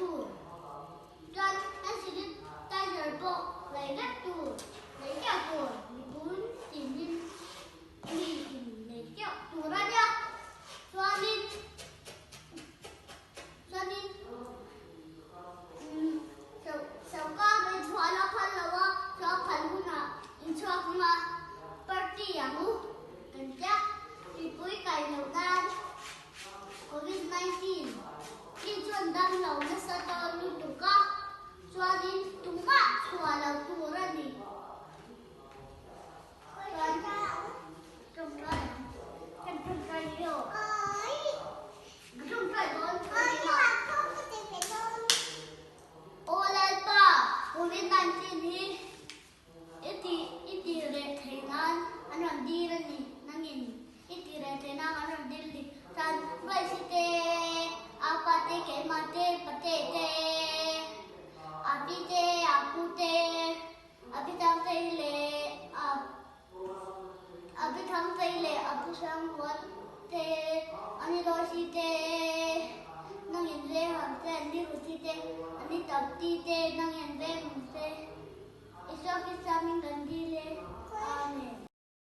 tur. Chuan hand sanitizer pawh lei vek tur, lei teuh tur, mipum tinin mi in lei teuh tur a nia. Chuanin chuanin umm sawrkar in chhuah la phal lo a, chhuah phal hunah inchhuak anga party ang u kan tia mipui kai loh nan Covid 19 hi chuan dam lo nasa dawn lutuk a, chuanin tumah chhuah lo tur a ni. Chuan tawngtai ang, kan tawngtai hi aw. Ka tawngtai dawn a ni a. Aw Lalpa, Covid 19 hi I ti i ti reh theih nan an rawn dil a ni. Nangin i ti reh theih nan an rawn dil ni. Chuan Grace-i te, Apa te, keimah te, Pate te, Api te, Apu te, Api Thangtei leh Api Thangtei leh Apu Hrangrual te, Ani Losi te, nangin veng ang che, Ani Ruthi te, Ani Tapti te, nangin veng ang che. Isua Krista min kan dil e. Amen.